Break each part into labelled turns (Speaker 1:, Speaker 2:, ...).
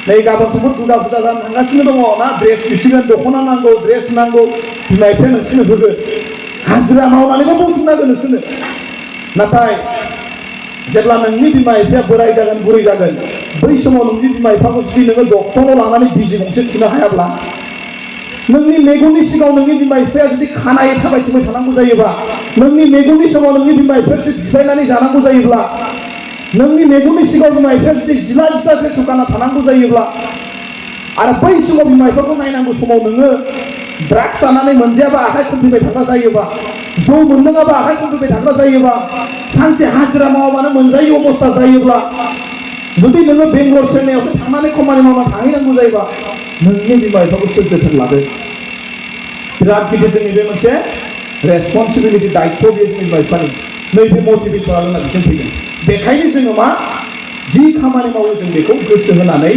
Speaker 1: नै गाबोन समफोर दुर्गा फुजा जानो थांगासिनो दङ ना ड्रेस बिसिगोन दख'ना नांगौ ड्रेस नांगौ बिमा बिफाया नोंसोरनो होगोन हाजिरा मावनानैबो बुथुमनांगोन नोंसोरनो नाथाय जेब्ला नोंनि बिमा बिफाया बोराय जागोन बुरै जागोन बै समाव नोंनि बिमा बिफाखौ जुदि नोङो डक्टराव लांनानै बिजि गंसे थुनो हायाब्ला नोंनि मेगननि सिगाङाव नोंनि बिमा बिफाया जुदि खानाय थाबायथिंबाय थानांगौ जायोबा नोंनि मेगननि समाव नोंनि बिमा बिफाया जुदि बिस्लायनानै जानांगौ जायोब्ला नोंनि मेगननि सिगाङाव बिमा बिफाया जुदि जिला जिला ड्रेस गानना थानांगौ जायोब्ला आरो बै समाव बिमा बिफाखौ नायनांगौ समाव नोङो ड्राग्स जानानै मोनजायाबा आखाइ खमफैबाय थाग्रा जायोबा जौ मोनलोङाबा आखाइ खमफैबाय थाग्रा जायोबा सानसे हाजिरा मावाबानो मोनजायै अबस्था जायोब्ला जुदि नोङो बेंगलर चेन्नाइआवसो थांनानै खामानि मावना थाहैनांगौ जायोबा नोंनि बिमा बिफाखौ सोर जोथोन लादो बिराद गिदिर जोंनि बे मोनसे रेसपन्सिबिलिटि दायित्व बेयो जोंनि बिमा बिफानि नैबे मटिभेसना जोंना बिसिम फैगोन बेखायनो जोङो मा जि खामानि मावो जों बेखौ गोसो होनानै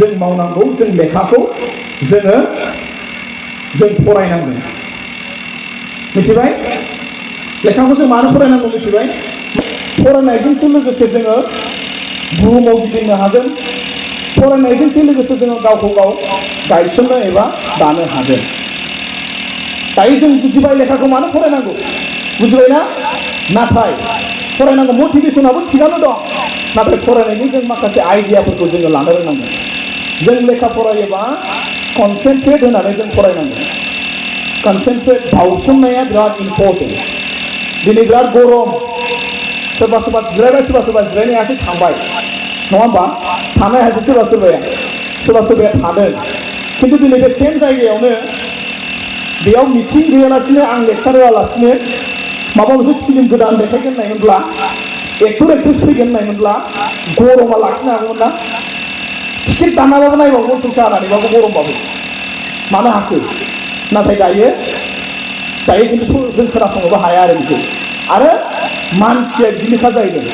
Speaker 1: जों मावनांगौ जों लेखाखौ जों फरायनांगोन मिथिबाय लेखाखौ जों मानो फरायनांगौ मिथिबाय फरायनायजोंसो लोगोसे जोङो बुहुमाव गिदिंनो हागोन फरायनायजोंसो लोगोसे जोङो गावखौ गाव गायसननो एबा दानो हागोन दायो जों बुजिबाय लेखाखौ मानो फरायनांगौ बुजिबायना नाथाय फरायनांगौ मटिभेसनाबो थिगानो दं नाथाय फरायनायनि जों माखासे आइडियाफोरखौ जोङो लानो रोंनांगोन जों लेखा फरायोबा कनसेन्ट्रेट होनानै जों फरायनांगोन कनसेन्ट्रेट बावसोमनाया बिराद इम्परटेन्ट दिनै बिराद गरम सोरबा सोरबा जिरायबाय सोरबा सोरबा जिरायनो हायाखै थांबाय नङा होमबा थानो हायाखै सोरबा सोरबाया थादों खिन्थु दिनै बे सेम जायगायावनो बेयाव मिटिं गैयालासिनो आं लेक्सार होआलासिनो माबा मोनसे फिल्म गोदान देखायगोन होननायमोनब्ला एक्टर एक्ट्रेस फैगोन होननायमोनब्ला गरमा लाखिनो हागौमोन ना टिकेट दानाबाबो नायबावगोन फैसा होनानैबाबो गरमबाबो मानो हाखो नाथाय दायो खिन्थु जों खोनासंनोबो हाया आरो बेखौ आरो मानसिया बिदिनोखा जाहैदों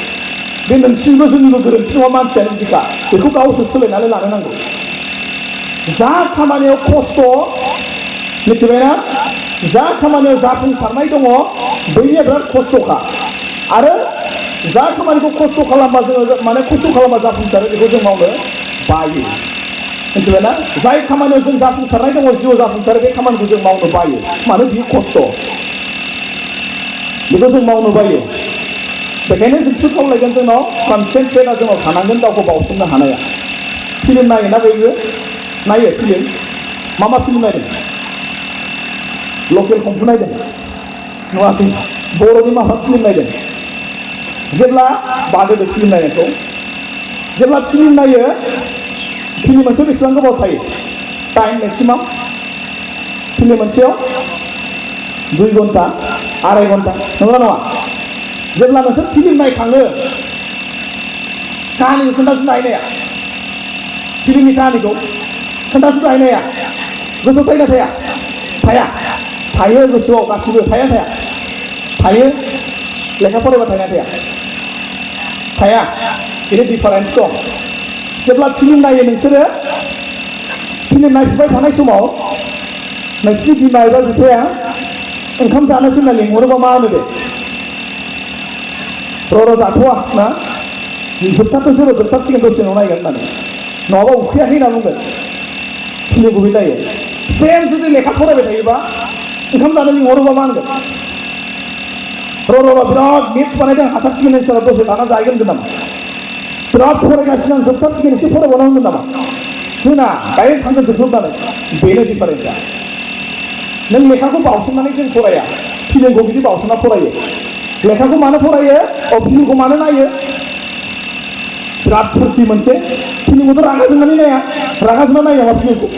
Speaker 1: बे नोंसिनिबो जोंनिबो गोरोन्थि नङा मानसियानो बिदिखा बेखौ गावसो सोलायनानै लानो नांगौ जा खामानियाव खस्थ' मिथिबायना जा खामानियाव जाफुंसारनाय दङ बैनिया बिराद खस्थ'खा आरो जा खामानिखौ खस्थ' खालामबा जोङो माने खस्थ' खालामबा जाफुंसारो बेखौ जों मावनो बायो मिथिबायना जाय खामानियाव जों जाफुंसारनाय दङ जिउआव जाफुंसारो बे खामानिखौ जों मावनो बायो मानो बियो खस्थ' बेखौ जों मावनो बायो बेखायनो जोंसो खावलायगोन जोंनाव कनसेन्ट्रेटआ जोंनाव थानांगोन गावखौ बावसोमनो हानाया फिल्म नायोना बयबो नायो फिल्म मा फिल्म नायदों लकेल कमफु नायदों नुवाखै बर'नि मा फिल्म नायदों जेब्ला बागोदो फिल्म नायनायखौ जेब्ला फिल्म नायो फिल्म मोनसेयाव बेसेबां गोबाव थायो टाइम मेक्सिमाम फिल्म मोनसेयाव 2 घन्टा 2.5 घन्टा नंगौना नङा जेब्ला नोंसोर फिल्म नायखाङो काहानिखौ खोन्थाजोबनो हायो नाया फिल्मनि काहानिखौ खोन्थाजोबनो हायो नाया गोसोआव थायो ना थायो गोसोआव गासिबो थायो लेखा फरायबा थाया बेनि डिफारेन्स दं जेब्ला फिल्म नायो नोंसोरो फिल्म नायफुबाय थानाय समाव नोंसिनि बिमा एबा बिफाया ओंखाम जानोसो होनना लिंहरोबा मा होनो दे र' जाथ'वा ना जोबथारसिगोन दसे उनाव नायगोन होननानै नङाबा उखैयाखै होनना बुंगोन फिल्मखौ बे नायो सेम जुदि लेखा फरायबाय थायोबा ओंखाम जानो लिंहरोबा मा होनगोन र' बिराद मेथ्स बानायदों हाथारसिगोन नोंसोरा दसे थाना जाहैगोन होनगोन नामा बिराद फरायगासिनो आं जोबथारसिगोन एसे फरायबावना होनगोन नामा होना डाइरेक्ट थांगोन जोबथारनानै बेनो डिफारेन्सआ नों लेखाखौ बावसोमनानै जों फराया फिल्मखौ बिदि बावसोमना फरायो लेखाखौ मानो फरायो फिल्मखौ मानो नायो बिराद फुरथि मोनसे फिल्मखौथ' रागा जोंनानै नाया मा फिल्मखौ